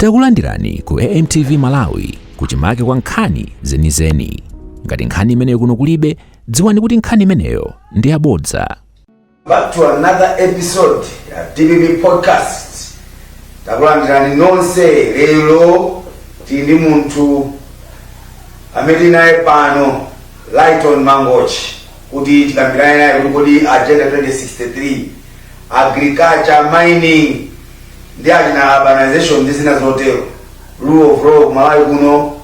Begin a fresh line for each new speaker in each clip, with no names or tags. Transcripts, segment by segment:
Takulandirani ku AMTV Malawi, kuchimake kwa nkhani zenizeni. Ngati nkhani imeneyo kuno kulibe, dziwani kuti nkhani imeneyo ndi yabodza.
Back to another episode ya DPP Podcast. Takulandirani nonse. Lero tili ndi munthu amene tili naye pano, Lighton Mangochi, kuti tikambirane naye kuti kodi Agenda 2063, agriculture, mining ndi achina urbanization ndi zina zotero, rule of law kumalawi kuno,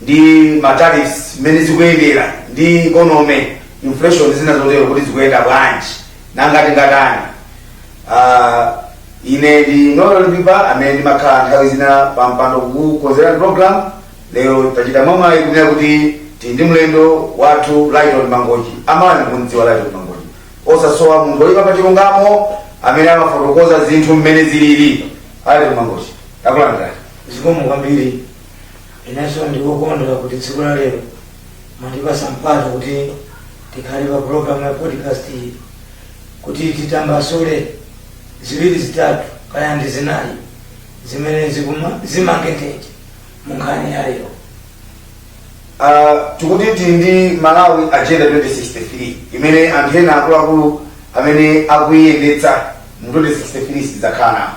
ndi matariffs mmene zikuyendera, ndi economy, inflation ndi zina zotero, kuti zikuyenda bwanji, nangati ngatani. Ine ndi Noel Pipa, amene ndimakhala nthawi zina pa mpando kukonzera program. Lero tachita mwamwayi kunena kuti tili ndi mlendo wathu, Lighton Mangochi. Amalawi mukundziwa Lighton Mangochi, osasowa munthu oyima pa chilungamo amene amafotokoza zinthu mmene zilili. Lighton Mangochi, takulandirani.
Zikomo kwambiri. Inenso ndikukondwera kuti tsiku la lero mwandipasa mpata kuti tikhale pa program ya podcast iyi, kuti titambasule ziwiri, zitatu, kaya ndi zinayi zimene zimange nthenje mu nkhani ya lero.
Tikuti tili ndi Malawi Agenda 2063, imene anthu ena akuluakulu amene akuyiyendetsa mu 2063 sidzakhala nawo,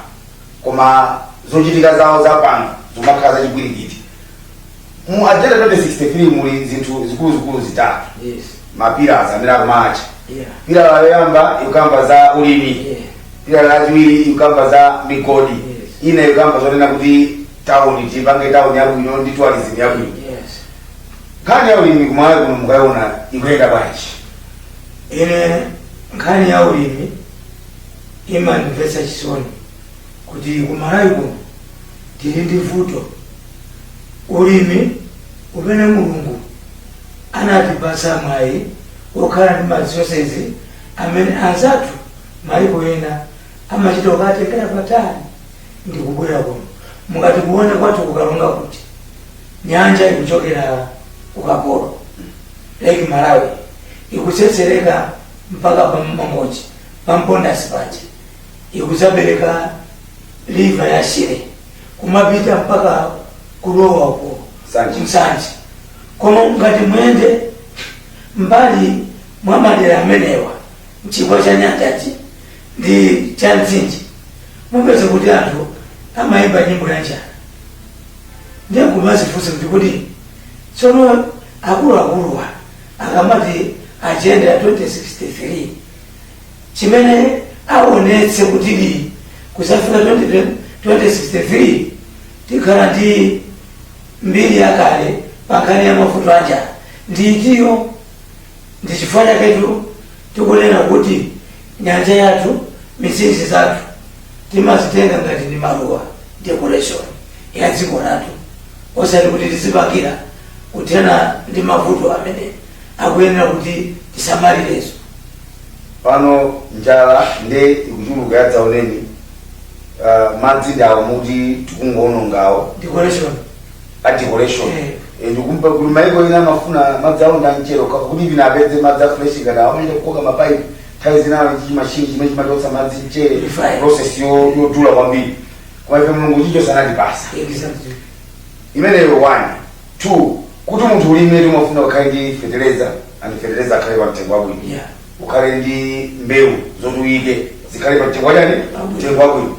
koma zochitika zawo zapano zimakhala zachipwirikiti. Mu Agenda 2063 muli zinthu zikuluzikulu zitatu, mapillars amene akumacha. Pillar yoyamba ikukamba za ulimi, pillar lachiwiri ikukamba za migodi, ina ikukamba zonena kuti town, tipange town yabwino ndi tourism yabwino. Nkhani ya ulimi kumalawi kuno mukayiona ikuyenda bwanji?
Ine nkhani ya ulimi imandimvetsa chisoni kuti kumalawi kuno tili ndi vuto. Ulimi umene Mulungu anatipatsa mwayi wokhala ndi ma resources amene anzathu maiko ena amachita kukatengera patali ndi kubwera kuno. Mukati kuone kwathu kukalonga kuti nyanja ikuchokera kukapolo, Lake Malawi, ikutsetsereka mpaka pa Mangochi, pa Mpondasi paja, ikudzabereka river ya Shire, kumapita mpaka kulowa ku
Nsanje.
Msanje. Koma ngati muyende mbali mwa madera amenewa, mchigwa cha nyanjachi ndi cha mtsinje, mupeze kuti anthu amayimba nyimbo ya njala. Ndiye kumazifunsa kuti tsono akuluakuluwa akamati Agenda ya 2063, chimene aonetse kuti li kusafika 2063 tikhala ndi mbiri yakale pa nkhani ya mavuto a njala ndiitiyo? Ndi chifukwa chaketu tikunena kuti nyanja yathu, mitsinje zathu, timazitenga ngati ndi maluwa, decoration ya dziko lathu, osati kuti tizipangira kuthana ndi mavuto amene akuyenera kuti tisamalirezo.
Pano njala nde ikuchuluka yadzaoneni. Madzi ndawo muti tikungoonongawo.
Decoration.
A decoration.
Eh.
Ndikumva kuti maiko ena amafuna madzi awo ndi amchere kuti vina apeze madzi a fresh, ngati amachita kukoka mapaipi, nthawi zinawo ndi chimashini chimene chimachotsa madzi mchere.
Purify.
Process yodula kwambiri, koma ife Mulungu chicho sanatipasa. Imeneyo one. Two, kuti munthu ulime umafuna ukhale ndi fetereza, and fetereza akhale pa mtengo wabwino, ukhale ndi mbewu zoti uyike, zikhale pa mtengo wachani?
Wabwino.
Mtengo wabwino.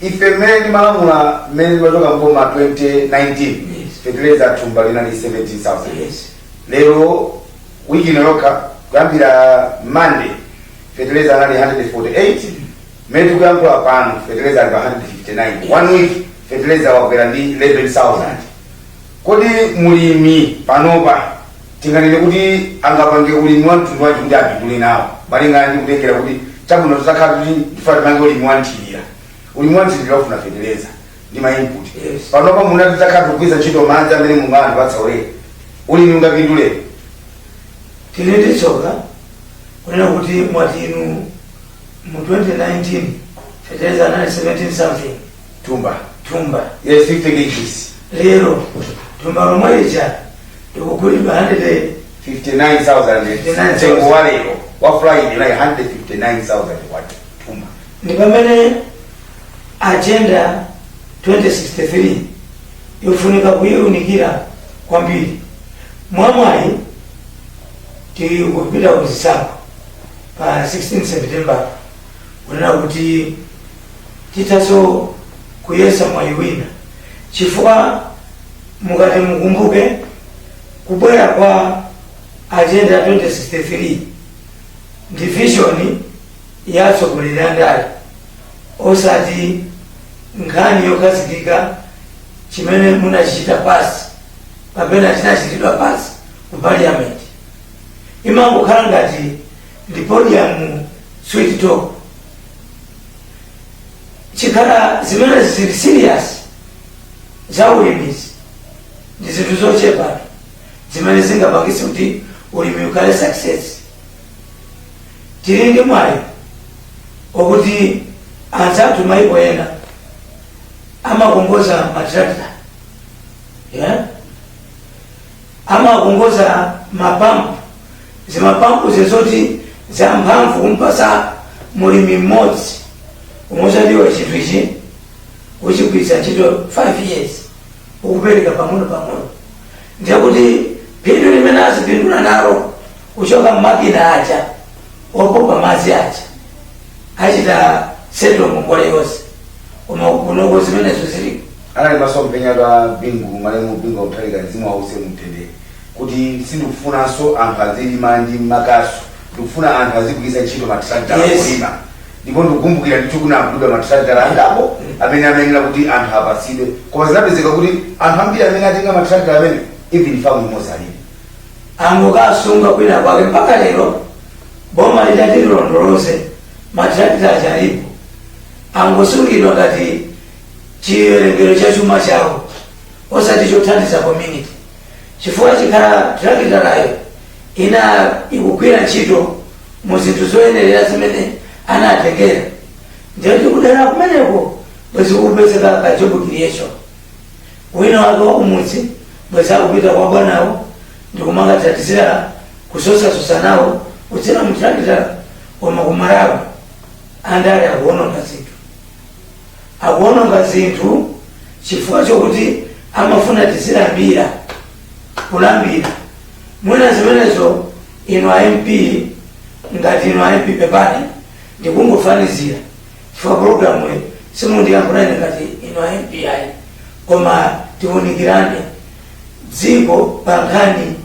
Ife mmene timalamula, mmene timachoka mboma 2019, fetereza thumba linali 17,000. Lero wiki ino yokha, kuyambira Monday, fetereza anali 148. Mmene tikuyankhula pano, fetereza ali pa 159. One week fetereza wakwera ndi 11,000. Kodi mulimi panopa tinganene kuti angapange ulimi wa mtundu wanji kuti apindule nawo, malingana ndi kutengera kuti chabwino titakhala kuti tifuna tipange ulimi wa nthirira? Ulimi wa nthirira ufuna fetereza ndi ma input. Panopa munati titakhala tikugwiritsa ntchito madzi amene Mulungu anatipatsa ulere, ulimi ungapindule?
Tili ndi tsoka kunena kuti mwati inu mu 2019 fetereza anali 17 something.
Thumba.
Thumba.
Yes, 50 kgs.
Lero thumba lomwe lija likugulidwa 100
59,000.
59,000.
Mtengo wa lero wa Friday like 159,000 kwa thumba.
Ndi pamene Agenda 2063 ifunika kuyiunikira kwambiri. Mwamwayi tikupita kuzisankho pa 16 September, kunena kuti titaso kuyesa mwayi wina, chifukwa mukati mukumbuke kubwera kwa Agenda 2063 ndi vision ya atsogoleri a ndale, osati nkhani yokhazikika chimene munachichita pass kapena chinachitidwa pass ku parliament. Imangokhala ngati ndi podium sweet talk. Chikhala zimene zili serious za ulimizi ndi zinthu zochepa zimene zingapangise kuti ulimi ukhale success. Tili ndi mwayi okuti anzathu maiko ena amakongoza matrakta, yeah? Amakongoza mapampu, zimapampu zezoti zamphamvu kumpasa mulimi mmodzi umosatiwa chinthu ichi uchigwiritsa ntchito 5 years, ukupereka pang'ono pang'ono. Ndiye kuti phindu limene azipindula nalo kuchoka mmakina aja opopa madzi aja achita settle ngongole yonse. Koma kunoko zimenezo ziliko?
Anali masomphenya ka Bingu, malemu Bingu wa Mutharika, mzimu wause mumtendere, kuti sindikufunanso anthu azilima ndi makasu, ndikufuna anthu azigwiritsa ntchito matrakitala kulima. Ndipo ndikukumbukira ndithu kunagulidwa matrakitala angapo amene amayenera kuti anthu apasidwe, koma zinapezeka kuti anthu ambiri amene atenga matrakitala amene, even famu imodzi alibe.
Angokasunga kwina kwake mpaka lero. Boma litati lilondoloze, matrakitala achalipo, angosungidwa ngati chiwerengero cha chuma chawo, osati chothandiza community, chifukwa chikhala trakitalayo ina ikugwira ntchito mu zinthu zoyenerera zimene anatengera, ndiyoti kudera kumeneko bwezi kupezeka ka job creation. Wina wake wakumudzi bwezi akupita kwa bwanawo ndikumakathandizira kusosasosa nawo kudzera mutrakitala. Koma kumalawi andale akuononga zinthu, akuononga zinthu chifukwa chokuti amafuna tizilambira, kulambira mwina zimenezo. Inu a MP, ngati inu a MP, pepani, ndikungofanizira chifukwa programu iyi simundiyankhulani ngati inu a MP ayi, koma tiwunikirane dziko pa nkhani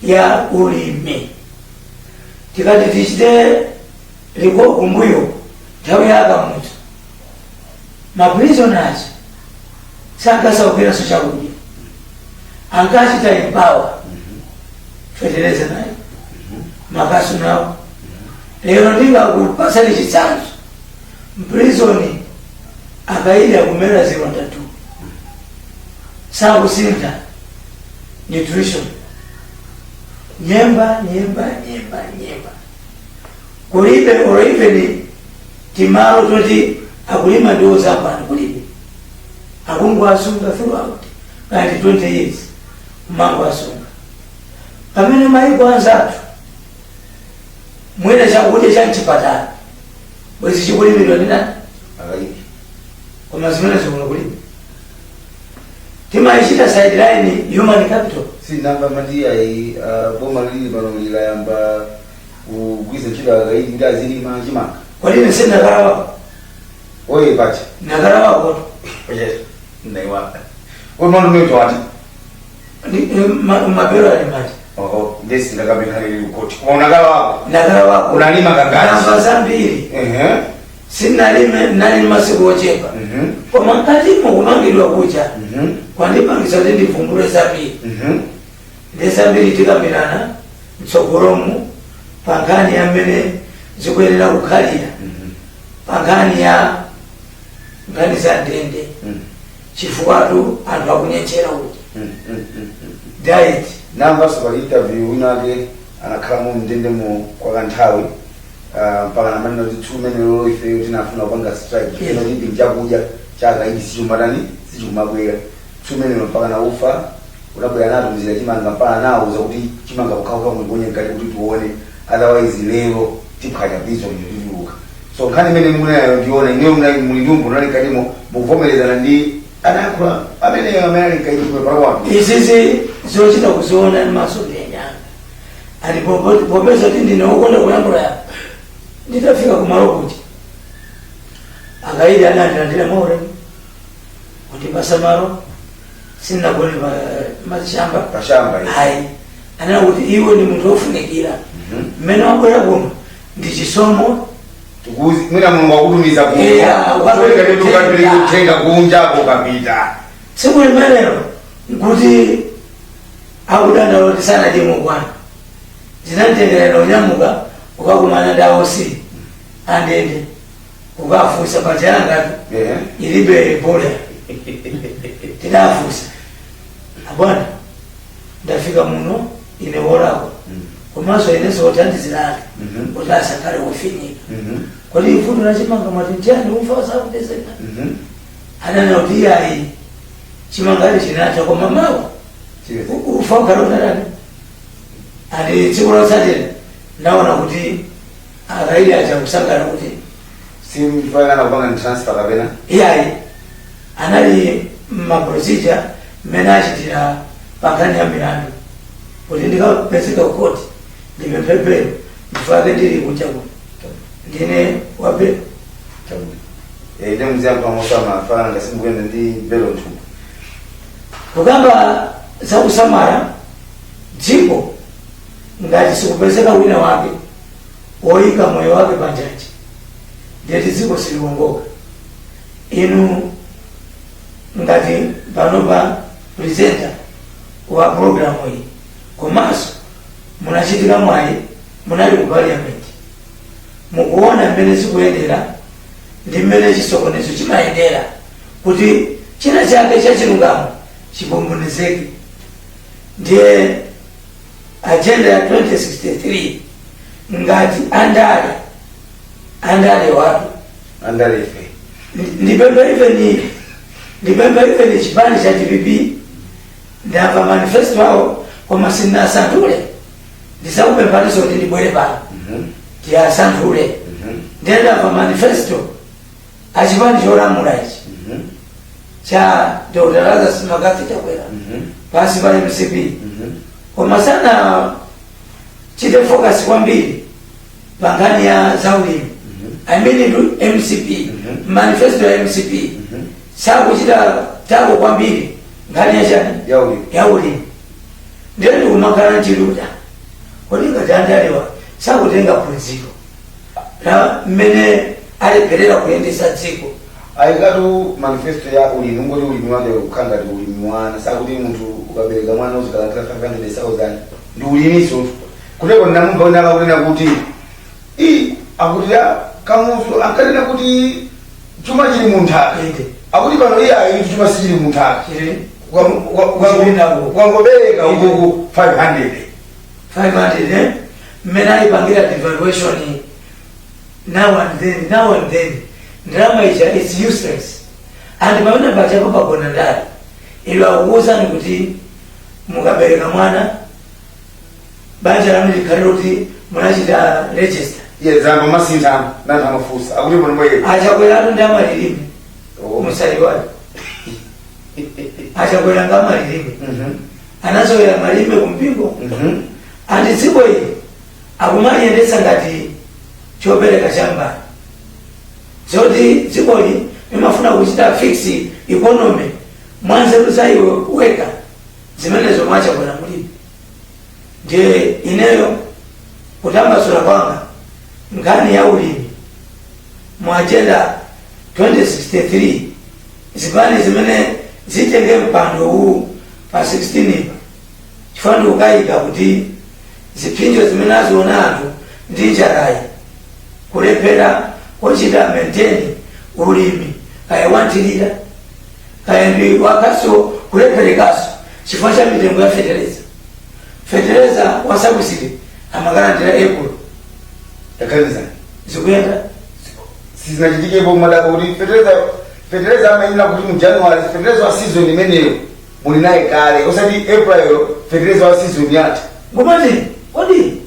ya ulimi. Tikati tichite liko kumbuyo, nthawi ya Kamuzu, ma prisoners sankasaukiranso chakudya, ankachita empower, fetereza naye, makasu nawo. Lero ndingakupasani chitsanzo, m'prison akaida kumera zilonda tu, sakusintha nutrition, nyemba, nyemba, nyemba, nyemba kulibe, or even timalo toti akulima ndiwo zapano kulibe. Akungo asunga throughout ngati 20 years, kumango asunga, pamene maiko anzathu mwina chakudya cha mchipatala bwezi chikulimidwa ndi nani?
Akaidi.
Koma zimenezo kuno kulibe. Timayichita sideline human capital.
Sinamba mati ayi, boma lili pano lilayamba kugwiza ntchito akaidi kuti azilima chimanga.
Kodi ine sinakalawako?
Oye pacha.
Nakalawako.
Ndaiwa kodi mano wati.
Mabelo ali maji.
Oho, ndesi ndakapekhaleli kukoti, koma unakalawako?
Nakalawako.
Unalima kangati?
Namba zambiri. Sinalime, nali masiku ochepa, koma mkatimo kumangidwa kucha kwandipangisa kuti ndivumbule zambiri. Ndi zambiri tikambirana mtsogolomu pa nkhani ya mmene zikuyenera kukhalira, pa nkhani ya nkhani za ndende, chifukwatu anthu akunyetchera kuti diet.
Namvanso pali interview wina ake anakhalamo mndendemo kwa kanthawi, mpaka namanena kuti tsiku limenelo ifeyo tinafuna kupanga strike chifukwa chimbi chakudya cha akaidi sichumatani, sichikumabwera. Tsiku limenelo mpaka na ufa unabwera, natumizira chimanga, mpaka nawuza kuti chimanga kukhauka muliponye mkati kuti tione, otherwise lero tiphwanya prison, tituluka. So nkhani imene mukunenayo ndiona ineyo mnali muli ndi umboni, nali mkatimo, mukuvomerezana ndi anayankhula ameneyo amene ali mkaidi palakwanu?
Izizi zochita kuziona ndi maso ndiyanyanga ati popeza kuti ndine wokonda kuyankhula yapo. Nditafika kumalo kuja, akaidi anandilandira maulemu, kundipasa malo, sindinagone pa mashamba.
Pashamba iyi.
Ayi, anena kuti iwe ndi munthu wofunikira, mmene wabwera kuno ndi chisomo.
Tikuzi mwina Mulungu akutumiza kuno.
Yeah,
kupereka ndi ukapereka uthenga kunjako ukapita.
Tsiku limenelo nkuti akudandaula kuti sanadye mokwana. Zinanditengerera unyamuka ukakumana ndi aosi andende, kukafunsa pajana ngati ilibe boda. Tinafunsa, "Abwana, ndafika muno ine wolakwa, komanso inenso wothandizira anthu kuti asakhale wofinyika. Kodi vuto lachimanga mwati njani, ufa wasakupezeka?" Ananena kuti iyayi, chimangati chinatha, koma mawa ufa ukhale utatani. Ati tsiku lotsatira ndaona kuti akaidi aja kusangana kuti
Simfanana kupanga ni transfer kapena?
Iyayi, anali maprocedure mmene achitira pankhani ya milandu kuti ndikapezeka kukoti ndipemphe belo. Ndifake ndili kunja kuno ndine wa belo.
Ine muziyankha mosama fanana ngasi mukuyenda ndi belo mthumba.
Kukamba zakusamala dziko, ngati sikupezeka wina wake woyika moyo wake panjanji, ndiyeti dziko siliwongoka. Inu ngati panopa presenter wa programu iyi, komanso munachitika mwayi, munali ku parliament, mukuona mmene zikuyendera ndi mmene chisokonezo chimayendera kuti china chake chachilungamo chipombonezeke. Ndiye agenda ya 2063, ngati andale watu
Andalefe.
Ndipempha even chipani cha DPP, ndamva manifesto awo koma sindinasanthule. Ndisakupemphaniso kuti ndibwere pano tiyasanthule. Ndiye ndamva manifesto achipani cholamula ichi cha Dr Lazarus McCarthy Chakwera pansi pa MCP, koma sana chite focus kwambiri pa nkhani ya zaulimi. I mean, to MCP, manifesto ya MCP sakuchita tako kwambiri nkhani ya chani?
Ya ulimi.
Ya ulimi. Ndiye ndikumakhala nchiluta, kodi ngati andalewa sakutenga phunziro la mmene alepherera kuyendesa dziko?
Ayikatu manifesto ya ulimi, ungoti ulimi wake ukhala ngati ulimi wana, sakuti munthu ukabereka mwana uzikalandira 500,000 ndi ulimiso. Kuteko ndinamumva wina akakunena kuti i akuti ya Kamuzu ankanena kuti chuma chili munthaka. Akuti pano iye ayi, chuma sichili munthaka.
Chili Kuchipindako.
Ukangobereka ukuku 500.
500, eh? Mmene ayipangira devaluation now and then, now and then, ndalama ija is useless. And pamene pachapo pagona ndale. Ilo akukuwuzani kuti mukabereka mwana, banja lanu likhale kuti munachita register.
Iye zamba masinthana nanthu amafunsa akuti pano bwere.
Achakweratu ndi amalilime. Musaliwali, Achakwera nga amalilime, anazowera malilime kumpingo. Andi dziko ili akumaliyendetsa ngati chopereka chambani, zoti dzikoli limafuna kuchita fix economy mwanzeru za iwe weka, zimenezo mwachakwera mulibe. Ndiye ineyo kutambasula kwanga, nkhani ya ulimi mu agenda 2063, zipani zimene zitenge mpando uwu pa 16 ipa, chifukwa ndikukayika kuti zipsinjo zimene aziona anthu ndi njalayi, kulephera kochita maintain ulimi, kaya wanthirira kaya ndi wakaso, kulepherekaso chifukwa cha mitengo ya fetereza. Fetereza wa subsidy amakalandira April.
Takhalizani.
Zikuyenda.
Sizinachitikepo madako kuti fetereza amayenera kuti mu January, fetereza wa season imeneyo muli naye kale, osati April fetereza wa season yatha.
Ngomati kodi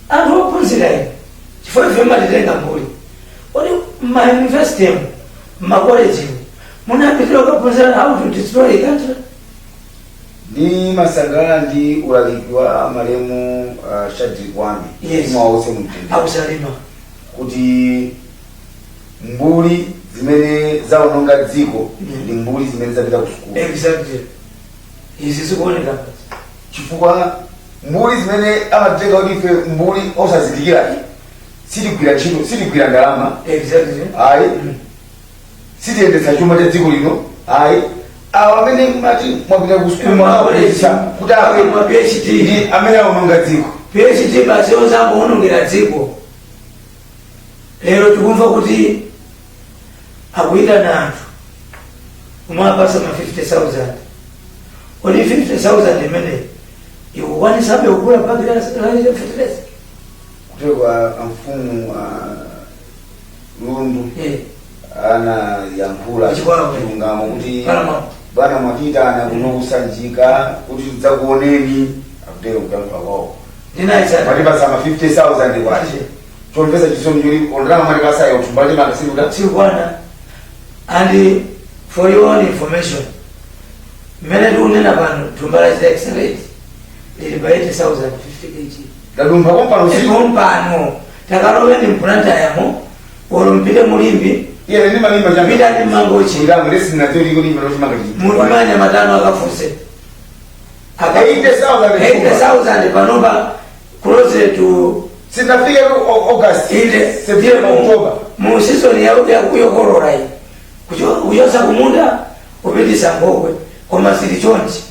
anthu ophunzira ine, chifukwa ife matitenga mbuli, kodi Mma university, mmakoleji munapitira kukaphunzira how to destroy a country.
Ndi masangalala ndi ulaliki wa malemu Shadric Wambi, mwawose mumtendere,
Akusalima.
kuti mbuli zimene zawononga dziko ndi mbuli zimene zapita ku sukulu.
Exactly, izi zikuoneka.
Chifukwa mbuli zimene amatenga kuti ife mbuli osazindikira, sitigwira ntchito, sitigwira ndalama, ayi, sitiyendetsa chuma cha dziko lino, ayi. Awa amene mati mwapita ku sukulu, mwaphunzitsa kuti awe
Ma PhD.
ndi amene awononga dziko.
PhD basi, ozangoonongera dziko. Lero tikumva kuti akuyitana anthu kumapasa ma 50,000. Kodi 50,000 imene ikukwanisabe kugula bagi la fertilizer?
Kutekwa amfumu Lundu anayankhula
Chikwawa.
chilungamo kuti
Paramount.
bwana, mwatiyitana kuno kusanjika kuti tidzakuoneni, akutero kuyankhula kwawo.
Ndinayitsata.
Mwatipasa ma 50,000 kwacha. Chomvetsa chisoni choti ndalama mwatipasayo thumba chimanga sikuda.
Sikwana. And for your own information, mmene tikunena pano, thumba la accelerate lili pa 80,000 50 kg.
Ladumpha kompano usiku.
Kompano takaloweni mPlantyremo olo mpite muLimbe.
Iye ndi malimba changa.
Pitani mMangochi.
Chilango lesinadzo liko limba lochimanga chichi.
Mutumanya matano akafuse.
80,000.
80,000 panopa, close to
Sinafike August,
inde.
September, October.
Mu season yokolola iyi, kuchosa kumunda kupitisa ngokwe, koma zili chonchi,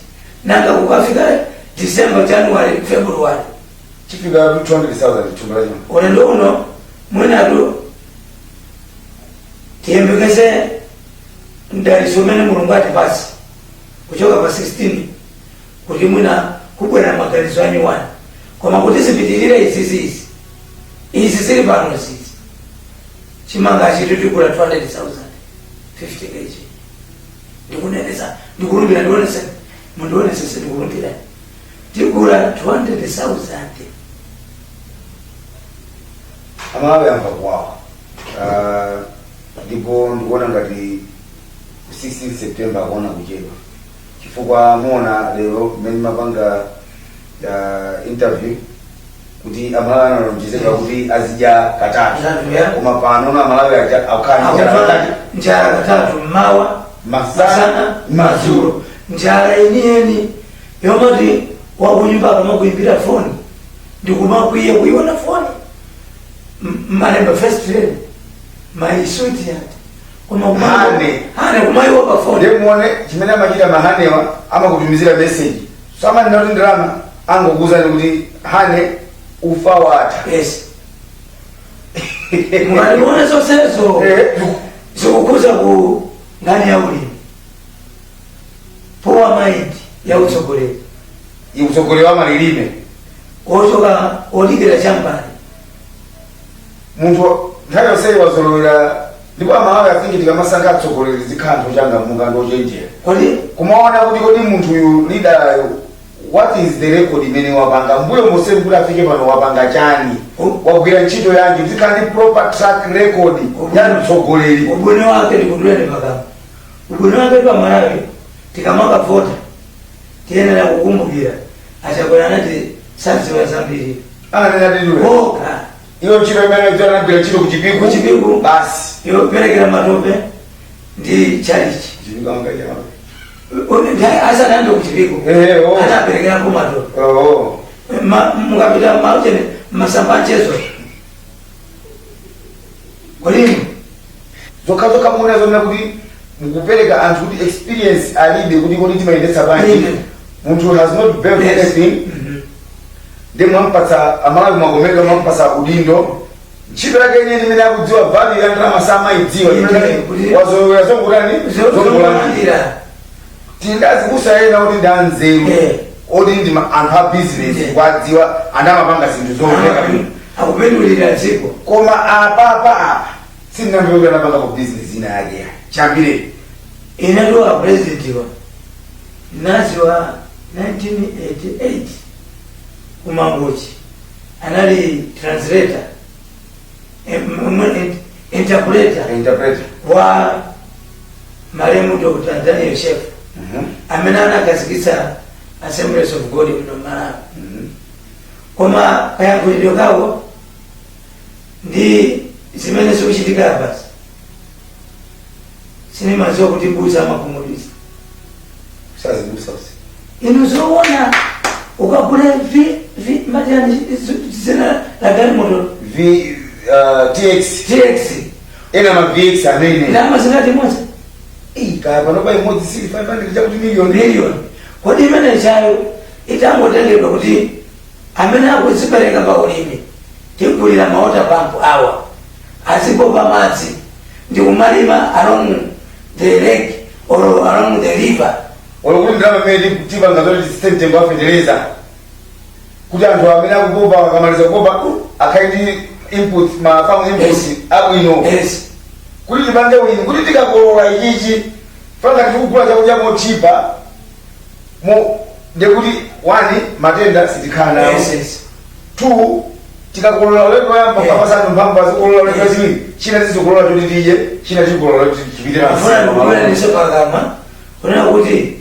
nanga kukafika December, January, February?
Chifika 200,000 thumba lachimanga.
Ulendo uno mwinatu tiyembekeze mdaliso umene Mulungu atipasi kuchoka pa 16, kuti mwina kubwera maganizo anyuwani, koma kuti zipitirire izizizi, izi zili pano zizi, chimanga chitu tikula 200,000 50 kg. Ndikunenesa, ndikulumbira, ndionese, mundionesese, ndikulumbira, tikula 200,000.
Amalawi amva kuwawa. Ndipo ndikuona ngati 16 September akuona kuchedwa, chifukwa muona lero mmene mapanga interview kuti Amalawi analonjezedwa kuti azidya katatu.
Katatu, yeah.
Koma pano na Amalawi aja akukhala ndi njala
Akupata
katatu.
Njala katatu, mmawa,
masana,
masana, madzulo. Njala yeniyeni yomati wakunyumba akamakuimbira foni ndikumakwiya kuiona foni, malemba first lady, my sweetheart, koma
Honey.
Honey, kumaiwa pa foni.
Ndiye muone chimene amachita ma honeywa, amakutumizira message, samanena kuti ndalama, angokuwuzani kuti honey, ufa watha.
Yes, mukationa zonsezo zikukhuza ku nkhani ya ulimi, poor mind ya utsogoleri.
Utsogoleri wa malilime.
Ochoka odikira chambali.
Munthu nthawi yonseyi wazolowera, ndipo Amalawi afingi tikamasankha atsogoleri zikhala anthu ochangamuka ndi ochenjera.
Kodi
kumaona kuti kodi munthuyu, leaderyo, what is the record imene wapanga mbuyo mosemu kuti afike pano? Wapanga chani? Wagwira ntchito yanji? Zikhala ndi proper track record ya mtsogoleri.
Ubwino wake, ndikuduleni pakamwa, ubwino wake pa Malawi tikamakavota tiyenera kukumbukira aChakwera anati sadziwa zambiri.
Ananena tiliwe.
Okha.
Iyo ntchito imene anagwira ntchito kuChipiku.
KuChipiku.
Basi.
Yoperekera matope ndi chalichi.
Chipiku anga yawo.
Asanayambe kuChipiku
Oh.
anaperekerako matope.
Oh.
Mukapita mauchene masamba anchezo kolini.
Zokha zokha muona zona kuti mukupereka anthu kuti experience alibe, kuti kodi timayendetsa bwanji.
Alibe.
Munthu has not built anything, ndi mwampatsa, Amalawi mwakomedwa, mwampatsa udindo. Ntchito yake yenyewe imene akudziwa, value ya ndalama samayidziwa. Wazolowera zongotani, zongolandira.
Zongolandira.
Tindazi kusayena kuti ndi anzeru, oti ndi anthu a business, kwadziwa anthu amapanga zinthu zomveka bwino.
Akupindulira dziko.
Koma apapa apa sindinamve kuti anapanga ku business ina yake ya chambire.
Inetu a president wa naziwa 1988 kuMangochi anali translator. Interpreter.
Interpreter.
Wa malemu Dr. Daniel Shepherd, amene anakhazikitsa Assemblies of God muno Malawi. Koma kayankhulidwe kawo ndi zimene zikuchitika apasi, sinimadziwa kuti mbusa amakhumudwitsa.
Sazibusa usi.
Inu, zoona ukagule v v matiyani, zina la galimoto?
V TX.
TX.
Ena ma VX amene
Ndalama zingati imodzi?
Kaya panopa imodzi sili 500 chakuti million.
Miliyoni. Kodi imene chayo itangotengedwa kuti amene akuzipereka pa ulimi, tigulira ma water pump awa, azipopa madzi ndi kumalima along the lake or along the river.
Olo kuti ndalama imene tipanga zoti tisise mtengo wa fetereza, kuti anthu amene akupopa akamaliza kupopa akhale ndi input, ma farm inputs abwino, kuti tipange ulimi, kuti tikakolola ichichi, fanga tikugula chakudya mochipa mo, ndekuti one, matenda sitikhala nawo.
yes yes
Two, tikakolola ulendo wayamba, kapasa anthu mphamvu azikolola ulendo wachiwiri, china tizikolola choti tidye, china tikolola choti chipite.
Afuna ndikukulandiso pakamwa kunena kuti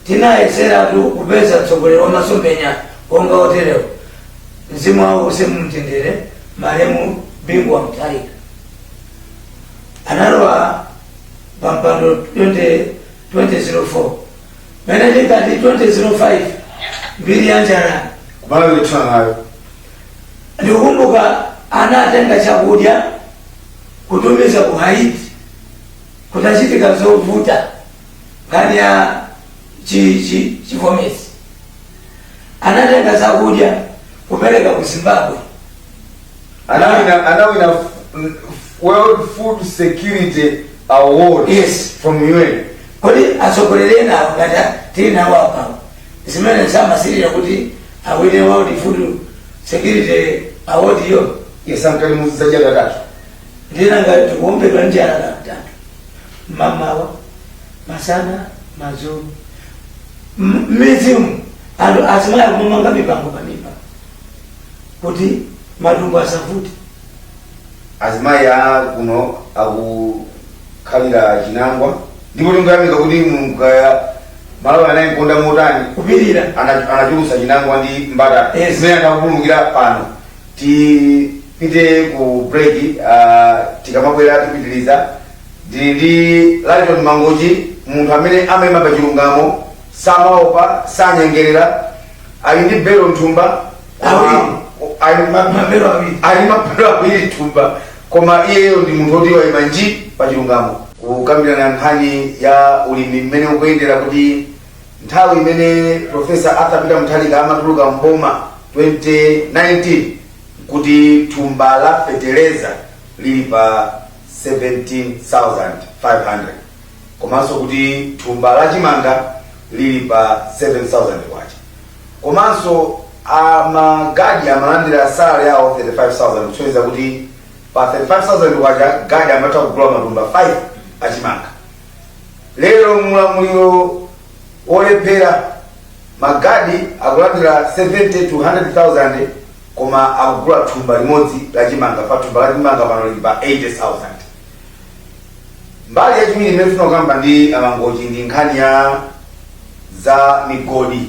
tinayeseratu kupeza mtsogoleri wa masomphenya wonga oterewo. Mzimu wawo use mumtendere, malemu Bingu wa Mutharika analowa pampando 20 2004, mene tikati 2005 mbiri ya njala
Kumalawi kuthana nayo.
Ndikukumbuka anatenga chakudya kutumiza ku Haiti kutachitika zovuta, nkhani ya chivomezi. Anatenga zakudya kupereka ku Zimbabwe.
Anawina World Food Security Award from UN.
Kodi atsogoleri enawo ngati tili nawo apawo, zimene zamasirira kuti awine World Food Security Award yo?
Yes, ankali muzadya katatu.
Ndinanga tikuombedwa njala katatu, mamawa, masana, madzulo. M'midzimu anthu azimayi akumamanga mipango pamimba kuti matumbo asavute.
Azimayi a kuno akukhalira chinangwa, ndipo tingoyamika kuti mukaya Malawi anayikonda motani.
Kupirira.
Anachulutsa chinangwa ndi mbatata zimene akupulumukira pano. Tipite ku break, tikamabwera tipitiliza. Ndili ndi Lighton Mangochi, munthu amene amayima pa chilungamo, samaopa, sanyengerera, ali ndi belo mthumba.
Awiri.
Ali
Mabelo awiri.
Ali mabelo awiri thumba, koma iyeyo ndi munthu woti wayima nji pa chilungamo. Kukambirana nkhani ya ulimi mmene ukuyendera, kuti nthawi imene Professor Arthur Peter Mutharika amatuluka mboma 2019 kuti thumba la feteleza lili pa 17,500, komanso kuti thumba la chimanga lili pa 7,000 kwacha, komanso amagadi amalandira salary yawo 35,000, kusonyeza kuti pa 35,000 kwacha gadi amatha kugula matumba 5 achimanga. Lero mulamuliro wolephera, magadi akulandira 70 to 100,000, koma akugula thumba limodzi la chimanga, pa thumba la chimanga pano lili pa 80,000. Mbali yachiwiri imene tifuna kukamba ndi aMangochi ndi nkhani ya za migodi.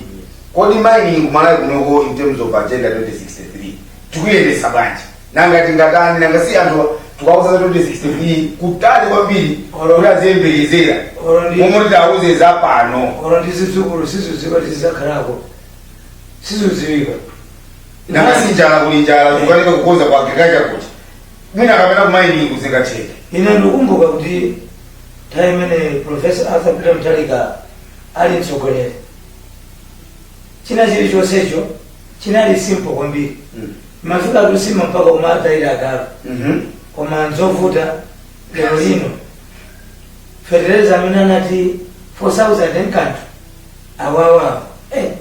Kodi mining kuMalawi kunoko, in terms of Agenda 2063, tikuyendesa bwanji? Nanga tingatani? Nanga si anthu tikauza za 2063 kutali kwambiri kuti aziyembekezera, momwe titauze za pano?
Olo ndi zidzukulu sizudziwika kuti zidzakhalako, sizudziwika.
Nanga si njala, kuli njala, kukanika kukonza kwa agriculture kuti mwina akapena ku mining kuzingatheke.
Ine ndikukumbuka kuti nthawi imene Professor Arthur Peter Mutharika ali mtsogoleri, china chilichonsecho chinali simple kwambiri. Mafika kusima mpaka umatayira agalu. Koma nzovuta lero lino. Fetereza amene anati 4000 nkanthu awawa, eh.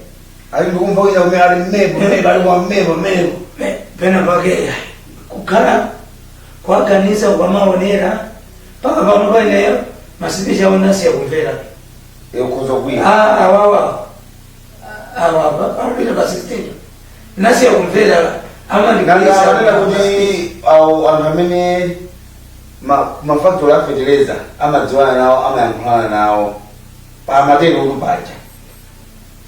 Ali ndikumva kuja kumene ali mmebo, mmebo ali kwa mmebo mmebo.
Pena pake kukhala kwaganiza ukamaonera mpaka pano paineyo masipichi awo nasiya kumvera.
Ukhoza kuya.
Ah, awawa awa panopita pa 16 nasiya kumvera.
Nanga amanena
Amandikulisa.
kuti awo anthu amene Mafactory a fetereza amadziwana nawo, amayankhulana nawo pamatero kuti paja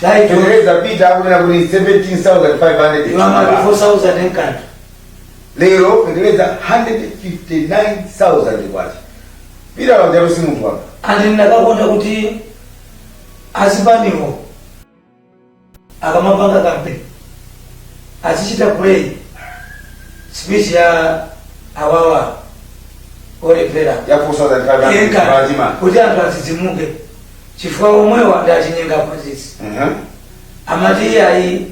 Taito
fetereza Peter akunena kuti 17,500.
Iwamati 4000 enkanthu.
Lero fetereza 159,000 kwacha. Peter wajalo si munthu wapa.
Andi ndakakonda kuti azipaniwo akamapanga campaign azichita play speech ya awawa olephera
Ya 4500
Enka,
pachima.
kuti anthu adzidzimuke, chifukwa omwewa ndi achinyenga aphunzitsi. Amati ayi,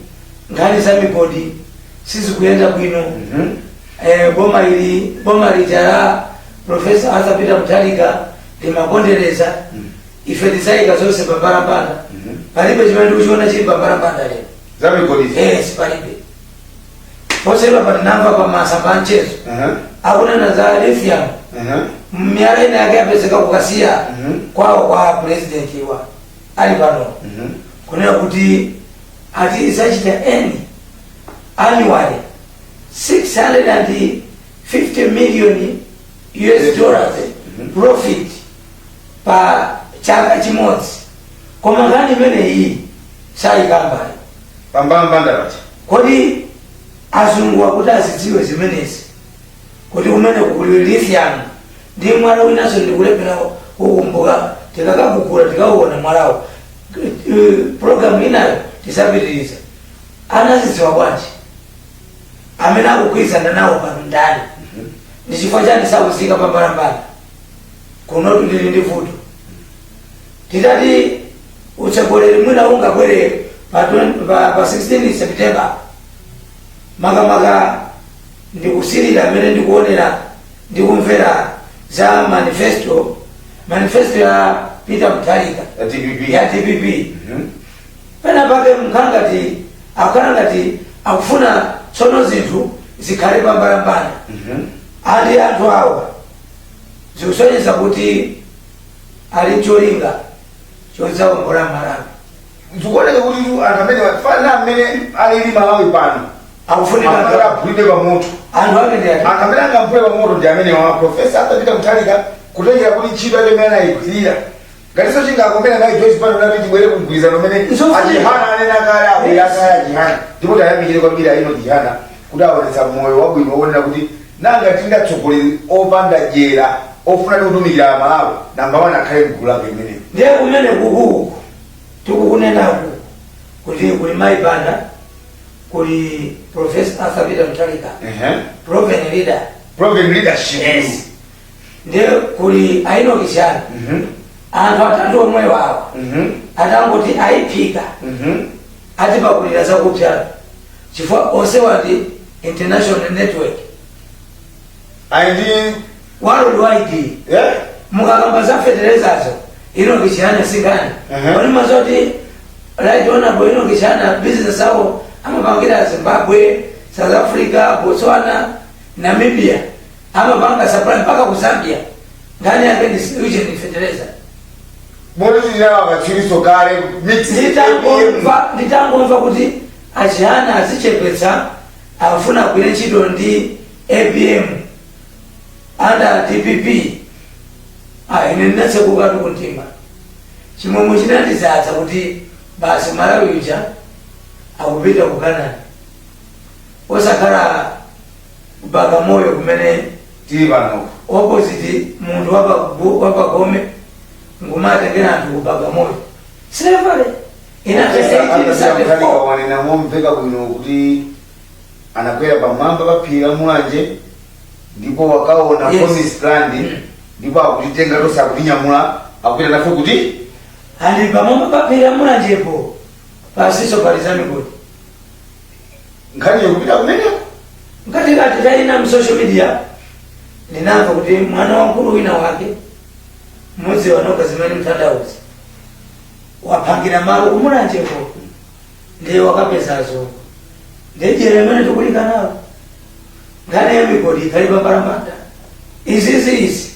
nkhani za migodi sizikuyenda bwino. Boma ili, boma lija la Professor Arthur Peter Mutharika limakondereza. Ife tizayika zonse pambalambanda. Palibe chimene ndikuchiona chili pambalambanda lero.
Za migodi?
Yes, palibe. Posachedwa patinamva pa masamba a mchezo akunena za lithium, miyala ina yake yapezeka kukasiya kwawo kwa president wa ali pano, kunena kuti ati izachita earn annually 650 million US dollars profit pa chaka chimodzi, koma nkhani imeneyi sayikambayo.
Pambalambanda pacha.
Kodi azungu akuti azidziwe zimenezi kuti kumene kuli lithium ndi mwala winanso ndikulephera kukumbuka, tikakagugula tikauona mwalawo, program inayo tisapitiriza, anazidziwa bwanji? Amene akugwirizana nawo pano ndani? Ndi chifukwa chani sakuzika pambalambanda? Kunotu ndili ndi vuto. Titati utsogoleri mwina ungabwere pa 16 September, makamaka ndikusirira amene ndikuonera ndikumvera za manifesto ya Peter Mutharika.
Ya DPP.
Ya DPP. Pena pake mkhangati akukhala ngati akufuna tsono zinthu zikhale pambalambanda. Ali anthu awa zikusonyeza kuti ali cholinga chodzawombola Malawi.
Zikuoneka kuti anthu amene fana amene alili Malawi pano
akufunika
amene aphulidwe pamoto.
Anthu ake ndi ati?
Anthu amene angamphule pamoto ndi amene wa Professor Arthur Peter Mutharika, kutengera kuti ntchito yake imene anayigwirira, ngatinso chingakomera nayi Joyce Banda nati tibwere kumgwirizano umene
Nzofunika.
Achihana anena kale, abwera kale Achihana, ndipo tayamikire kwambiri aino Chihana kuti aonetsa moyo wabwino wonena kuti nanga tingatsogoleri opanda dyera ofuna ndi kutumikira Amalawi, namba 1 akhale mgulu lake imeneyo.
Ndiye kumene kukuku tikukunenaku kuti kuli Mayi Banda, kuli Professor Arthur Peter Mutharika, proven leader.
Proven leadership.
Yes, ndiye kuli a Enoch Chihana. Anthu atatu omwewo awa atangoti ayiphika, atipakulira zakupya, chifukwa onsewa ndi international network.
Ayi ndi
Worldwide. Mukakamba za feterezazo, Enoch Chihana singani. Kodi mazoti Right Honorable Enoch Chihana business awo amapangira Zimbabwe, South Africa, Botswana, Namibia, amapanga supply mpaka ku Zambia. Nkhani yake ndi ujeni fetereza.
Moti tinawo akatswiriso kale mix.
Nditangomva kuti Achihana azichepetsa, afuna kugwira ntchito ndi APM under DPP, ah, ine ndinatsekukatu kumtima, chimwemwe chinandizadza kuti basi, Malawi uja akupita ku Canaan, osakhala Bagamoyo kumene
tili pano.
Opposite munthu wapagome ngumatengera anthu ku Bagamoyo, slavery inatha 1834.
Wanena momveka bwino kuti anakwera pamwamba pa phiri la Mulanje ndipo wakaona promised land, ndipo akutitenga tonse, akutinyamula, akupita nafe kuti
Ali pamwamba pa phiri la Mulanjepo pasiso pali za migodi.
Nkhani yokupita kumeneko.
Mkatikati talina mu social media ndinamva kuti mwana wamkulu wina wake mudzi wanoka zimene mthandauzi waphangira malo kumulanjeko, ndiye wakapeza azungu, ndiye dyera imene tikulika nawo. Nkhani ya migodi ikhali pambalambanda. Izizi izi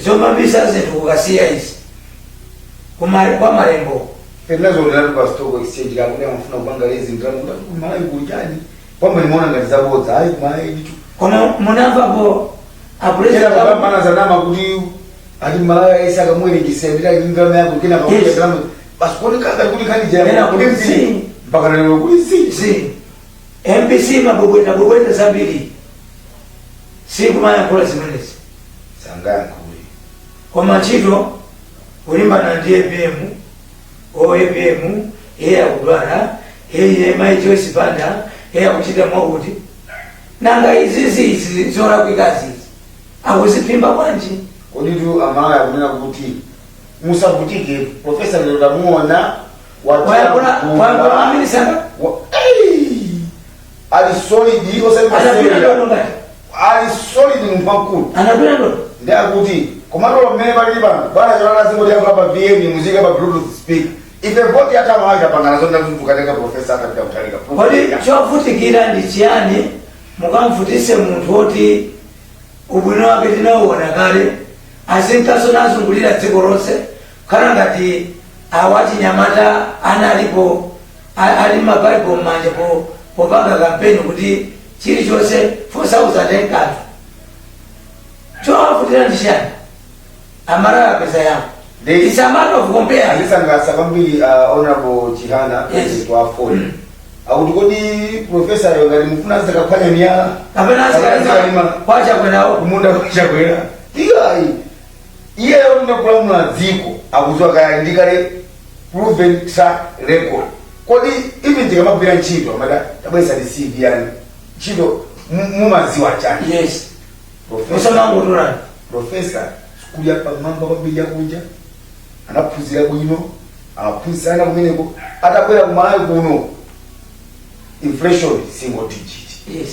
zomabisa zinthu kukasiya izi kwa malembo.
Tinazonderatu pa stock exchange kakuti amafuna kupanga lezi ndalama kuti kumalawi kuchani, pamwe nimaona ngati zabodza, ayi, kumalawi nditu.
Koma munamvapo A president
Kena kupambana zanama kuti ati Malawi aisi akamwerekesa ndita ndalama yako kena pakuti ndalama basi kodi kaka kuti khani jaya
Kena
kuti
kuti
zi
zi.
mpaka lero kuti zi.
Si MBC mabobweta bobweta zambiri, sikumayankhula zimenezi.
Sangayankhule.
Koma ntchito kulimbana ndi APM, o APM iye akudwala, iye mayi Joyce Banda iye akuchita mwakuti. Nanga izizi, izi zolakwikazi izi akuziphimba bwanji?
Kodi tu Amalawi akunena kuti musavutike, professor lero tamuona.
Wayankhula, wayankhula maminisanga.
Ali solid, osati
Anapita
masewera.
ndodo ngati
Ali solid, munthu wamkulu.
Anapita ndodo.
Ndi akuti komatolo mmene palili pano bwana cholala zingotiyankhula pa VN, muzika pa Bluetooth speaker. Ife voti yathu Amalawi tapangana zonda kuti tukatenga professor atapita kutalika.
Kodi chovutikira ndi chiyani mukamvutise munthu woti ubwino wake tinauona kale, azinkaso nazungulira dziko lonse, kukhala ngati awachinyamata analipo ali mabaibo m'manja popanga kampeni kuti chilichonse 4000 enkanthu? Chowavutira ndi chiyani? Amalawi apeza yawo. It's a matter of comparing.
Andisangalatsa kwambiri Honorable Chihana, president wa AFORD, akuti kodi professor yo ngati mufuna azikaphwanya miyala
kapena
azikalima
kwachakwerawo
kumunda kwachakwera, iyayi, iyeyo ndikulamula dziko akudziwa kaya ndikale proven track record. Kodi even tikamagwira ntchito amada tabwesa ndi CV yani, ntchito mumadziwa chani? Professor
Usamangotulani.
Professor sukulu ya pamwamba kwambiri yakunja, anaphunzira bwino, amaphunzitsana kumeneko. Atabwera kumalawi kuno, inflation single digit,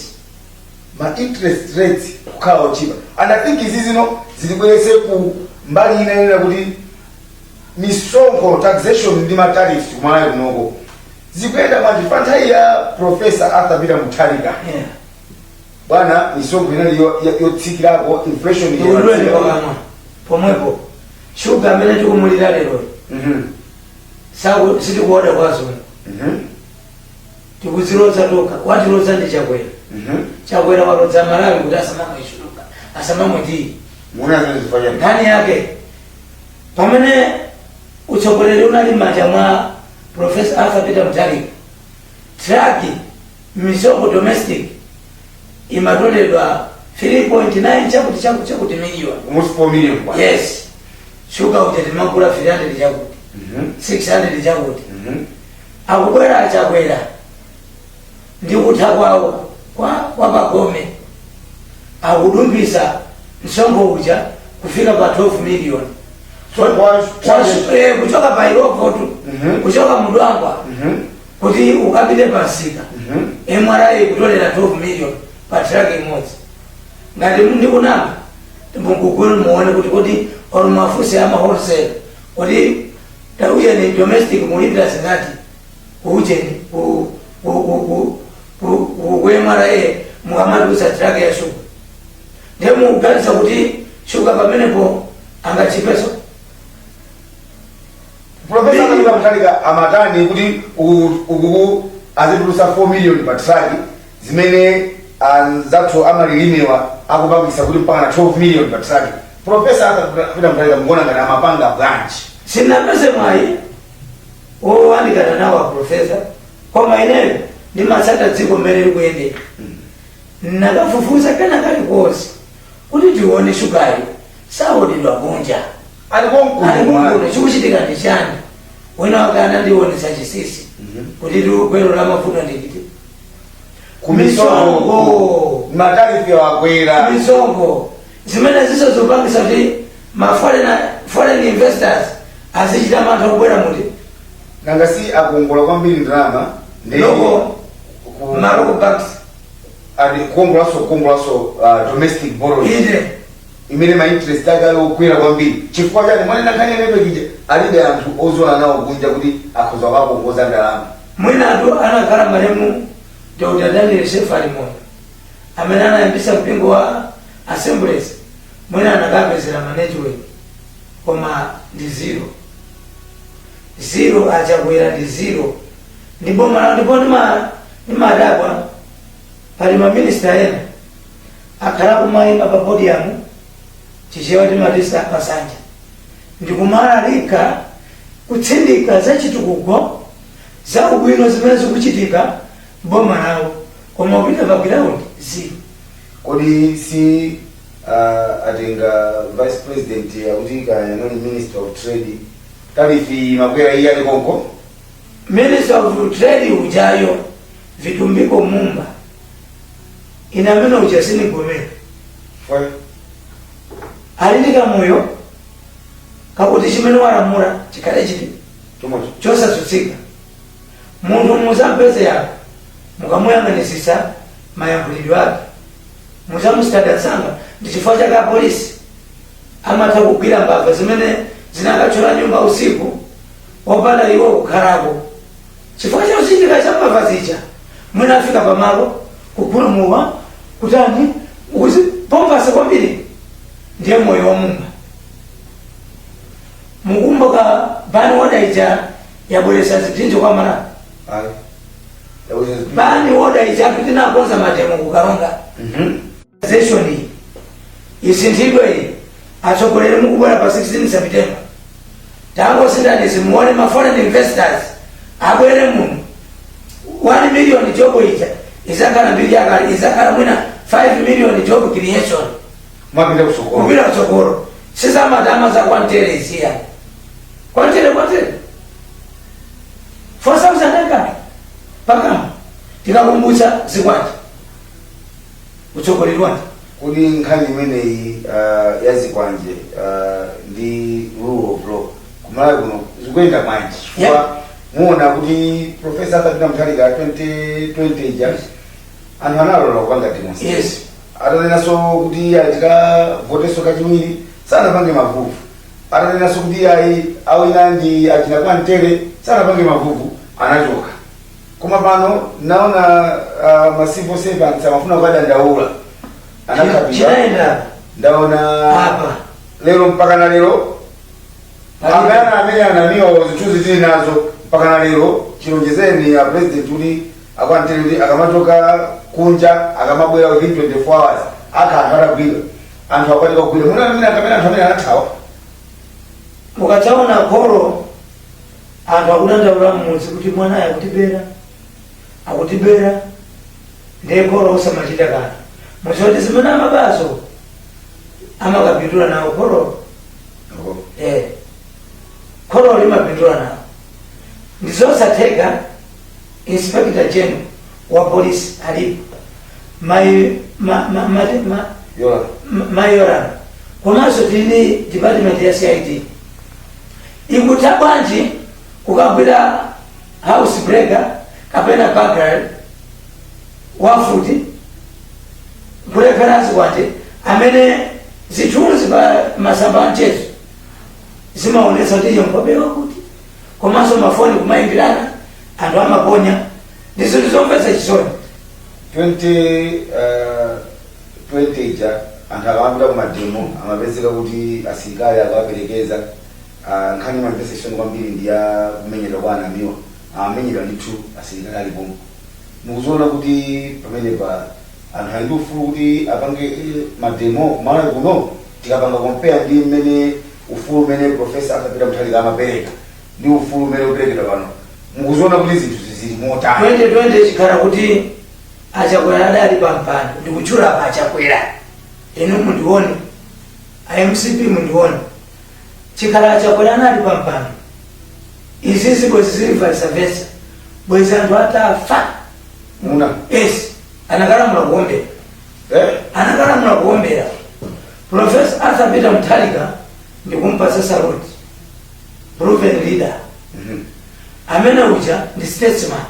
ma interest rates kukhala ochipa. And I think izi zino zilibwerese ku mbali ina inena kuti misonkho, taxation ndi ma tariffs kumalawi kunoko zikuyenda bwanji? Pa nthawi ya Professor Arthur Peter Mutharika, bwana, misonkho inali yotsikirako, inflation
Ndikulwele pakamwa pomwepo, shuga amene tikumulira lero sitikuoda kwa azungu, tikuziloza tokha. Watiloza ndi Chakwera. Chakwera walodza Malawi kuti asamamwe shuga, asamamwe tii.
Muona zimene zifanya.
Nkhani yake, pamene utsogoleri unali m'manja mwa Professor Arthur Peter Mutharika, truck misonkho domestic imatoledwa 3.9 chakuti chakuti chakuti million.
Almost 4 million kwa.
Yes, shuga uja timagula 300 chakuti, 600 chakuti. Akubwera achakwera ndi kutha kwawo kwa pagome, akudumpisa msonkho uja kufika pa 12 million.
So,
Kuchoka pa Illovotu, kuchoka mudwangwa kuti ukapite pansika, MRA kutolera 12 million pa truck imodzi. Ngati ndikunama, mugugulu muone kuti kodi or mafusi ama wholesale kuti taujeni domestic mulipira zingati kuujeni ku MRA mukamatusa truck ya shuga? Ndiye mukuganiza kuti shuga pamenepo angachipeso?
Professor Peter Mutharika amatani kuti ukuku azitulusa 4 million pa truck, zimene anzathu amalilimiwa akupangisa kuti mpaka na 12 million pa truck? Professor Arthur Peter Mutharika mukuona ngati amapanga bwanji?
Sinapeze mwayi wowandikana nawo a professor, koma ineyo ndimatsata dziko mmene likuyendera. Nakafufuza kena kalikonse kuti tione shugayo saodedwa kunja,
ali konkuno.
Ali konkuno, chikuchitika ndi chani? Wina wake anandionetsa chisisi kuti gwero la mavuto ndikiti
Kumisongo, ma tariff akwera.
Misonkho zimene ziso zikupangisa kuti ma foreign investors azichita mantha kubwera muti.
Nanga si akuongola kwambiri ndalama ndi
Loko ma local banks.
And kuongolaso domestic borrowing imene ma interest ake ali okwera kwambiri. Chifukwa chani? Mwanena nkhani imeneyo ija, alibe anthu ozola nawo kunja kuti akhoza kukakongoza ndalama.
Mwinatu anakhala malemu Dr Daniel Sefali Moyo amene anayambisa mpingo wa Assemblies, mwina anakapezera ma network, koma ndi zero zero. Achakwera ndi zero ndi boma lawo. Ndipo ndimadabwa pali maminista ena akhala kumayima pa podium. Chichewa timati pasanja, ndikumalalika kutsindika za chitukuko, za ubwino zimene zikuchitika boma lawo, koma upita pa ground, zero.
Kodi si atenga vice president akuti kaya anali minister of trade, tariff makwera iye ali konko?
Minister of Trade ujayo, Vitumbiko Mumba, ine amene uja sinigomera.
Fwe.
Ali ndi kamoyo kakuti chimene walamula chikhale chiti
Chomwecho.
Chosatsutsika. Munthu muzampeze yako, mukamuyang'anisisa mayankhulidwe ake, muzamusitada nsanga. Ndi chifukwa chake apolisi amatha kugwira mbava zimene zinakathyola nyumba usiku wopanda iwo kukhalako, chifukwa chochitika cha mbava zija mwina afika pamalo kugulumuwa kutani pompasa kwambiri. Ndiye moyo wa Mumba. Mukumbuka ban order ija yabweresa zipsinjo kwa Malawi?
Ayi. Yabweresa zipsinjo.
Ban order ija tinakonza mademo kukalonga. Session iyi isinthidwe iyi. Atsogoleri mukubwera pa 16 September, tangosindani, simuone ma foreign investors abwere muno. 1 million job ija izakhala mbiri yakale, izakhala mwina 5 million job creation.
Mwapita kusokolo.
Kupita kutsogolo. Sizamatama za kwantere isiya kwantere kwantere 4000 akale pakama tikakumbutsa zikwanje utsogoleri wanje.
Kodi nkhani imeneyi ya zikwanje ndi rule of law kumalawi kuno zikuyenda bwanji? Chifukwa muona kuti Professor Arthur Peter Mutharika 2020 ija anthu analola kupanga demonstration. Atanenanso kuti ayi, tikavoteso kachiwiri, sanapange mavuvu. Atanenanso kuti ayi, awina ndi achina kwantere, sanapange mavuvu, anachoka. Koma pano naona ma civil servants amafuna kukadandaula, anakhapidwa.
Chinaenda
Ndaona
apa.
Lero mpaka na lero amene amene anamiwa zithunzi tili nazo mpaka na lero chilonjezeni ya president kuti akwantere kuti akamachoka kunja, akamabwera within 24 hours akha anthu atagwidwa, anthu akwatika kugwidwa muna amene akamene anthu amene anathawa.
Mukadzaona kholo, anthu akudandaula mmudzi kuti mwanayo akutibera, akutibera, ndiye kholo osamachita kanthu, muzoti zimene amabazo amakapindula nawo kholo. Kholo limapindula nawo. Ndizosatheka. Inspector General wa polisi alipo, mai ma, ma, ma, ma,
Yola.
Mayorano, komanso tili department ya CID. Ikutha bwanji kukagwira house breaker kapena burglary wafuti, kulephera zikwanje amene zithunzi pa masamba a mchezo zimaonetsa kuti iyo nkhope wakuti, komanso mafoni kumayimbirana, anthu amaponya? Ndi zinthu zomvetsa chisoni.
20 20 ija anthu akamapita ku mademo amapezeka kuti asilikali akawaperekeza. Nkhani imamvetsa chisoni kwambiri ndi ya kumenyedwa kwa anamiwa. Amamenyedwa ndithu asilikali alipomo. Mukuziona kuti pamenepa anthu ali ndi ufulu kuti apange mademo kumalawi kuno, tikapanga compare ndi mmene ufulu umene Professor Arthur Peter Mutharika amapereka ndi ufulu umene uperekedwa pano, mukuziona kuti zinthu zili motani?
2020 chikhala kuti Achakwera adali pampando, ndikutchula apa Achakwera, inu mundione, iMCP mundione, chikhala Achakwera anali pampando, izizi bwezi zili vice versa, bwezi anthu atafa.
Muna.
Yes, anakalamula kuombera.
Eh?
Anakalamula kuombera. Professor Arthur Peter Mutharika, ndikumpasa salute, proven leader. Amene uja ndi statesman.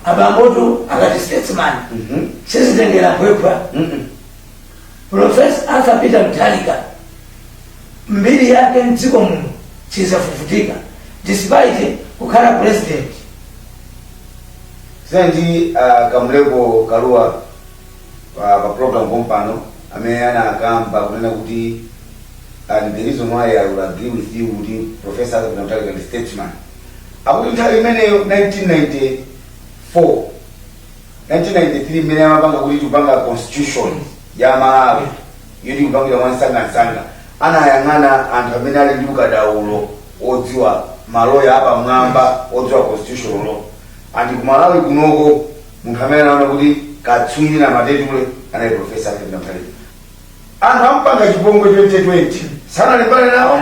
Abambotu akati statesman, sizitengera mphwephwa. Professor Arthur Peter Mutharika, mbiri yake mdziko muno chizafufutika despite kukhala president.
Sinandi Kamuleko Kaluwa pa program pompano amene anakamba kunena kuti, and the reason why I will agree with you kuti Professor Arthur Peter Mutharika ndi statesman, akuti nthawi imeneyo 1994, 1993 imene amapanga kuti tikupanga constitution ya Malawi. Yoti kupangira mwansangansanga anayang'ana anthu amene ali ndi ukadaulo, odziwa maloya apamwamba, odziwa constitutional law. And kumalawi kunoko munthu amene anaona kuti katswiri na matetule anali Professor Peter Mutharika. Anthu ampanga chipongwe 2020, sanalimbane nawo,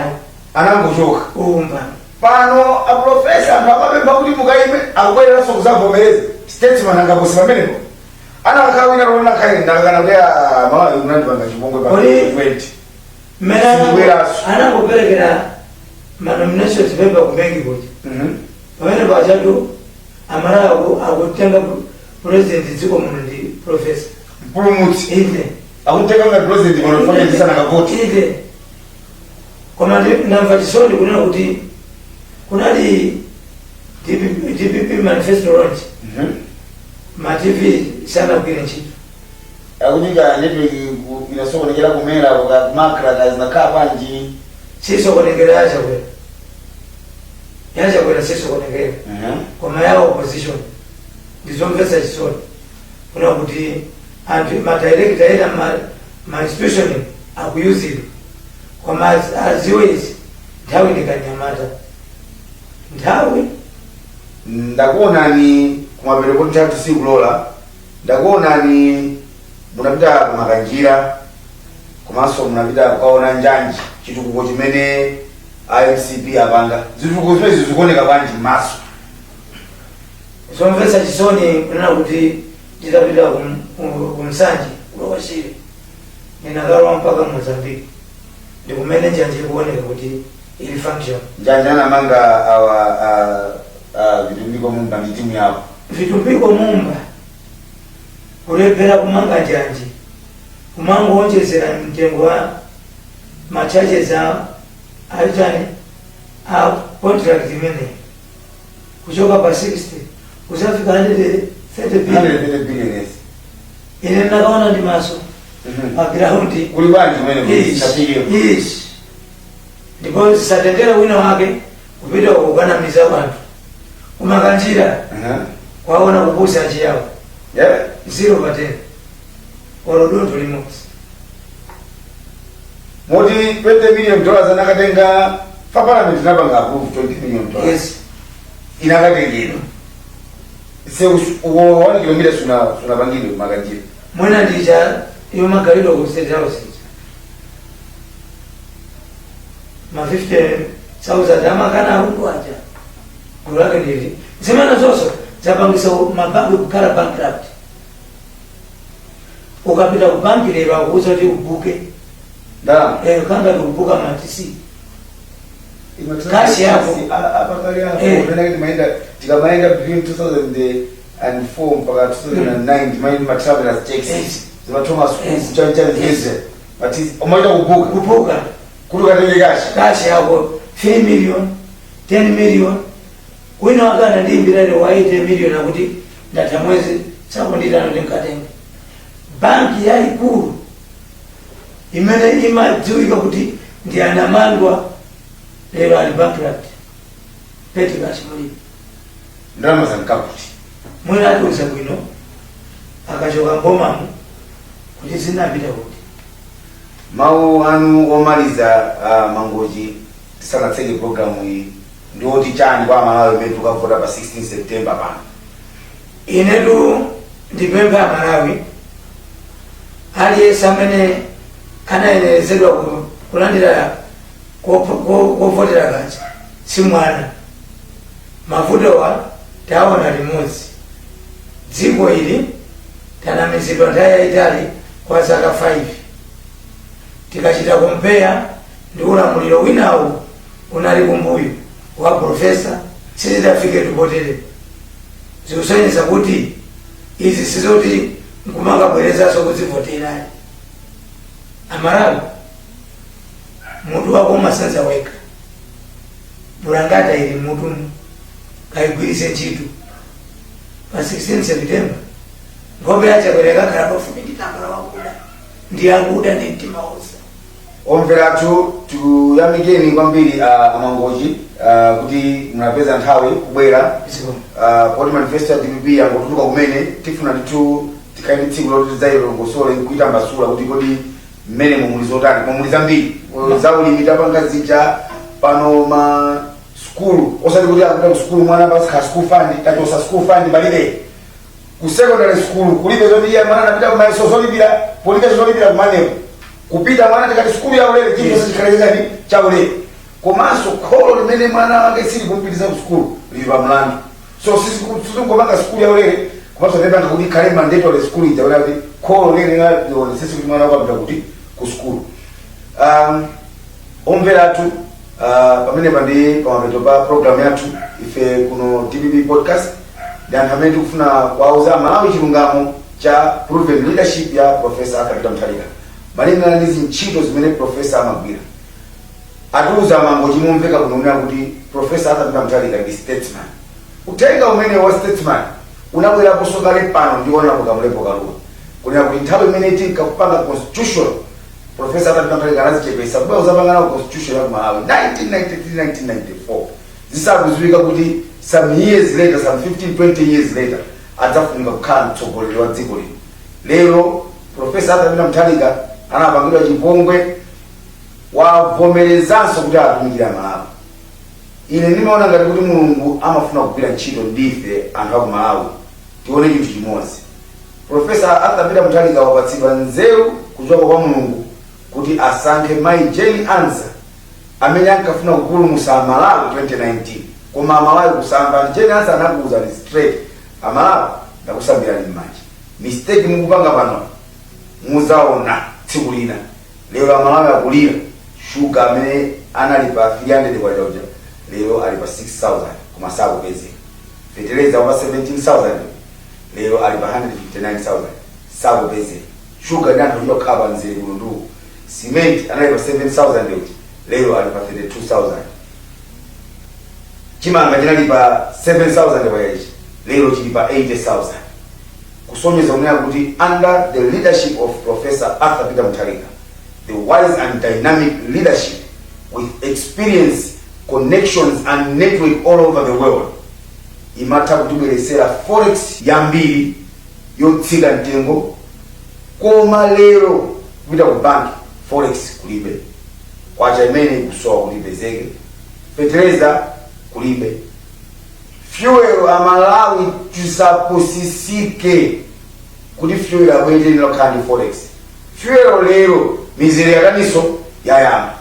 anangochoka.
Umva.
Pano aprofesa, anthu amapempha kuti mukaime, akubwereranso kuzavomereza. Statesman angapose pamenepo? Anakakhala wina lona khaye ndakakana kuti, "Ah, Malawi kunandipanga chipongwe pa 20."
Mmene
Sibweraso.
anangoperekera ma nominations paper ku MEC kuja, pamene pachatu Amalawi akutenga president dziko muno ndi professor.
Mpulumutsi.
Inde.
Akutenga ngati president pano fanya ndisana kavoti.
Inde, koma ndamva chisoni kunena kuti kunali DPP manifesto launch, ma TV sanagwire ntchito.
Akuti ka network inasokonekera kumera kumakra kazinakhala panji.
Sisokonekera yachakwera, yachakwera sisokonekera, koma ya opposition ndizomvetsa chisoni kuna kuti anthu madirector ena ma institution akuyuzidwa. Koma aziwe izi, nthawi ndikanyamata nthawi.
Ndakuonani kumapeto kuti nthawi tisikulola. Ndakuonani munapita kumakanjira, komanso munapita kukaona njanji, chitukuko chimene IMCP apanga. Zitukuko zimene zikuoneka bwanji m'maso?
Zomvetsa chisoni kunena kuti nditapita kumsanje kulowa Shire, ndinakalowa mpaka Mozambique, ndikumene njanji ikuoneka kuti ili function.
Njanji anamanga awa Vitumbiko Mumba ndi timu yawo.
Vitumbiko Mumba kulephera kumanga njanji, kumangoonjezera mtengo wa ma charges a achani a contract imeneyi, kuchoka pa 60 kuzafika 130 billion.
130 billion, yes.
Ine ndakaona ndi maso pa ground.
Kuli bwanji kumene?
Ish,
Safike.
ish. Ndipo zisatengere wina wake kupita kukanamiza anthu kumakanjira kwaona kupusa achiyawo. 0 pa 10, olo dontho limodzi.
Moti $20 million anakatenga fa parliament inapanga approve $20 million.
Yes.
Inakatengedwa se uko 1 kilomita suna sunapangidwe kumakanjira.
Mwina ndija yomagalidwa ku State House ija, ma 50,000 amakana aundu aja, gulu lake ndili zimene zonso zapangisa mabanki kukhala bankrupt. Ukapita ku banki lero akuuza kuti ubuke.
Ndalama.
Kangati kubuka matisi Cash yako.
Apakali apo pamene timaenda, tikamaenda between 2004 mpaka 2009, timaenda ma travelers checks. Zimatoma school. Chanchani zeze, but umaita kubuka.
Kubuka.
Kuti ukatenge cash.
Cash yako 3 million, 10 million. Wina wakana ndiyimbira ile wa 8 million akuti ndatha mwezi sakunditano ndinkatenga. Banki yayikulu imene imadziwika kuti ndi anamandwa lero ali bankrupt, petty cash mulibe.
Ndalama zankakuti?
Mwina atiuza bwino akachoka mbomamu kuti zinapita kuti.
Mawu anu omaliza, Mangochi, tisanatseke programu iyi, ndiwoti chani kwa Amalawi imene tikavota pa 16 September pano?
Inetu ndipempha Amalawi, aliyense amene anayenerezedwa kulandira kovotera kaja si mwana. Mavutowa taona limodzi. Dziko ili tanamizidwa nthawi yayitali kwa zaka 5. Tikachita compare ndi ulamuliro winawu unali kumbuyo wa profesa, sizidafike tipotere. Zikusonyeza kuti izi sizoti nkumakabwerezanso kudzivoterayi. Amalawi, mutu wako umasenza wekha. Bulangata ili mutumu, kayigwiritse ntchito. Pa 16 September nkhope yachakwera ikakhala pafupi ndi tambala wakuda, ndi akuda ndi mtima wonse.
Omveratu, tikuyamikeni kwambiri, Amangochi, kuti munapeza nthawi kubwera. Poti manifesto ya DPP yangotuluka kumene, tifuna ndithu tikhale ndi tsiku loti tidzayilongosole nkuitambasula kuti kodi Mmene mumuli zotani? Mumuli zambiri zaulimi tapanga zija pano, ma skulu, osati kuti akupita ku skulu mwana pasika school fund, tachosa school fund, palibe. Ku secondary school kulibe zoti iye mwana anapita kumayeso zolipira, polibe zolipira kumaneko kupita mwana. Tikati skulu ya ulere, chilichonse chikhale chani? Cha ulere. Komanso kholo limene mwana wake sili kumpitisa ku skulu lili pa mlandu. So sizingopanga skulu ya ulere, komanso tepanga kuti ikhale mandatory skulu ija, kuti kholo lene lionesese kuti mwana wako apita kuti? Ku skulu. Omvera athu, pamenepa ndi pamapeto pa program yathu. Ife kuno DPP Podcast ndi anthu amene tikufuna kuwauza Malawi chilungamo cha proven leadership ya Professor Arthur Peter Mutharika malingana ndi zintchito zimene professor amagwira. Atiuza mambo chimumveka kunonena kuti Professor Arthur Peter Mutharika ndi statesman. Uthenga umene wa statesman unabweraponso kale pano ndi Honorable Kamlepo Kalua, kunena kuti nthawi imene tinkakupanga constitution, Professor Arthur Peter Mutharika anazichepesa kubwera kuzapangana constitution ya ku Malawi 1993, 1994, zisakudziwika kuti some years later, some 15, 20 years later, adzafunika kukhala mtsogoleri wa dziko lino. Lero Professor Arthur Peter Mutharika anapangidwa chipongwe, wavomerezanso kuti atumikira Malawi. Ine ndimaona ngati kuti Mulungu amafuna kugwira ntchito ndife anthu aku Malawi. Tione chinthu chimodzi: Professor Arthur Peter Mutharika wapatsidwa nzeru kuchoka kwa Mulungu kuti asankhe Mai Jane Ansah, amene ankafuna kupulumutsa Amalawi 2019, koma Amalawi kusamba. Jane Ansah anakuwuzani straight, "Amalawi, ndakusambirani m'manja, mistake mukupanga pano muzaona tsiku lina." Lero Amalawi akulira. Shuga amene anali pa 300 kwacha uja lero ali pa 6000, koma sakupezeka. Fetereza wa pa 17,000 lero ali pa 159,000, sakupezeka. Shuga ndi anthu ochokhala pa mzere kuno nduku. Cement anali pa 7000 uja lero ali pa 32,000. Chimanga chinali pa 7000 kwacha lero chili pa 80,000, kusonyeza kunena kuti under the leadership of Professor Arthur Peter Mutharika, the wise and dynamic leadership with experience, connections and network all over the world, imatha kutibweresera forex yambiri yotsika mtengo. Koma lero kupita ku banki, forex kulibe, kwacha imene ikusowa kuti ipezeke, fetereza kulibe, fuel. Amalawi, tisapusisike kuti fuel abwere lokhala ndi forex. Fuel lero mizere yakaniso yayamba.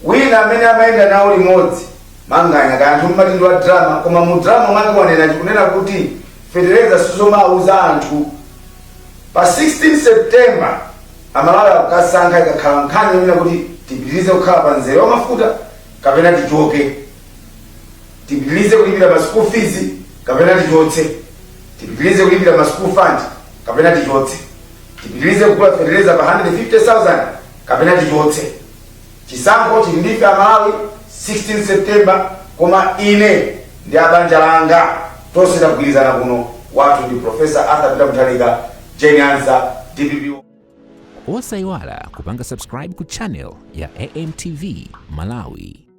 Wina amene amayenda nawo limodzi, Manganya, kaya anthu mmati ndi wa drama, koma mu drama mwake wanena chikunena kuti fetereza sizomauza anthu. Pa 16 September Amalawi akukasankha. Ikakhala nkhani yonena kuti tipitirize kukhala pa mzere wa mafuta kapena tichoke, tipitirize kulipira ma school fees kapena tichotse, tipitirize kulipira ma school fund kapena tichotse, tipitirize kugula fetereza pa 150,000 kapena tichotse, chisankho chili ndife Amalawi 16 September. Koma ine ndi abanja langa tonse tagwirizana kuno, wathu ndi Professor Arthur Peter Mutharika, Jane Ansah, DPP.
Osayiwala kupanga subscribe ku channel ya AMTV Malawi.